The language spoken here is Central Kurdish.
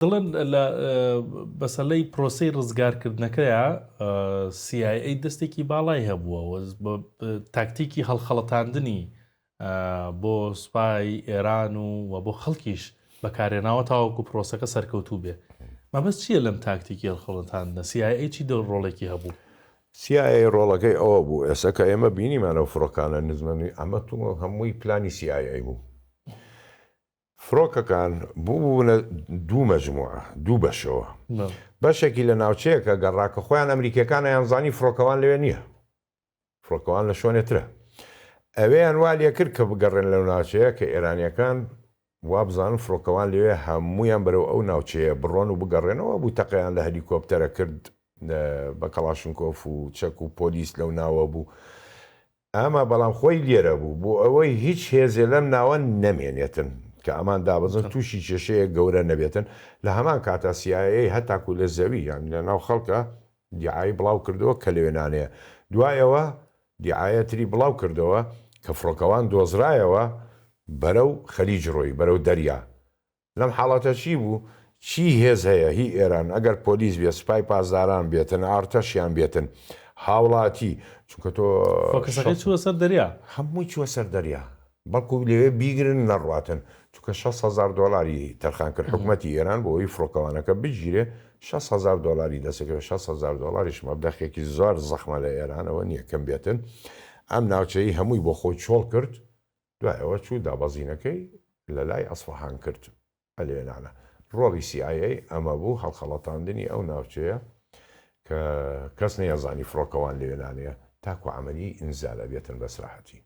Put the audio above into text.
دەڵێن لە مەسەلەی پرۆسەی ڕزگارکردنەکەیا CIA دەستێکی باڵای هەبووە و تاکتیکی هەڵخەڵەتاندنی بۆ سوپای ئێران و و بۆ خەڵکیش بەکارێناوە تاوەکو پرۆسەکە سەرکەوتوو بێ. مەبەست چییە لەم تاکتیکی هەڵخەڵەتاندنە؟ CIA چی دەور ڕۆڵێکی هەبوو؟ CIA ڕۆڵەکەی ئەوە بوو ئێستا کە ئێمە بینیمان ئەو فڕۆکانە نزمن ئەمە هەمووی پلانی CIA بوو. فڕۆکەکان بووبوونە دوو مەجموعە، دوو بەشەوە. بەشێکی لە ناوچەیەکە گەڕا کە خۆیان ئەمریکییەکان ئەیانزانی فڕۆکەوان لەوێ نییە. فڕۆکەوان لە شۆنێ ترە. ئەوێیان وا لێ کرد کە بگەڕێن لەو ناوچەیە کە ئێرانییەکان وا بزانن فڕۆکەوان لەوێ هەموویان بەرەو ئەو ناوچەیە بڕۆن و بگەڕێنەوە بوو تەقەیان لە هەلیکۆپتەرە کرد بە کەڵاشنکۆف و چەک و پۆلیس لەو ناوە بوو. ئەمە بەڵام خۆی لێرە بوو بۆ ئەوەی هیچ هێزێ لەم ناوە نەمێنێتن کە ئەمان دابەزن تووشی کێشەیەک گەورە نەبێتن لە هەمان کاتا CIA هەتاکو لە زەوی یان لە ناو خەڵکا دیعای بڵاو کردەوە کە لەوێ نانەیە دوایەوە دیعایە تری بڵاو کردەوە کە فڕۆکەوان دۆزرایەوە بەرەو خەلیج ڕۆی بەرەو دەریا لەم حاڵەتە چی بوو؟ چی هێز هەیە هی ئێران ئەگەر پۆلیس بێت سوپای پاسداران بێتن ئارتەشیان بێتن هاوڵاتی چونکە تۆ فۆکەسەکەی چووە سەر دەریا. هەمووی چووە سەر دەریا بەڵکو لەوێ بیگرن نەڕواتن چونکە 600 هەزار دۆلاری تەرخان کرد حکومەتی ئێران بۆ ئەوەی فڕۆکەوانەکە بگیرێ 600 هەزار دۆلاری دەستەکەوێت 600 هەزار دۆلاریش مەبلەخێکی زۆر زەخمە لە ئێرانەوە نییە کەم بێتن ئەم ناوچەی هەمووی بۆ خۆی چۆڵ کرد دوای ئەوە چوو دابەزینەکەی لە لای ئەسفەهان کرد. ئەلێنانە. ڕۆڵی سی ئای ئەی ئەمە بوو، هەڵخەڵەتاندنی ئەو ناوچەیە کە کەس نەیەزانی فڕۆکەوان لەوێ نانەیە تاکو عەمەلیەی ئینزال ئەبێتن بە سراحەتی.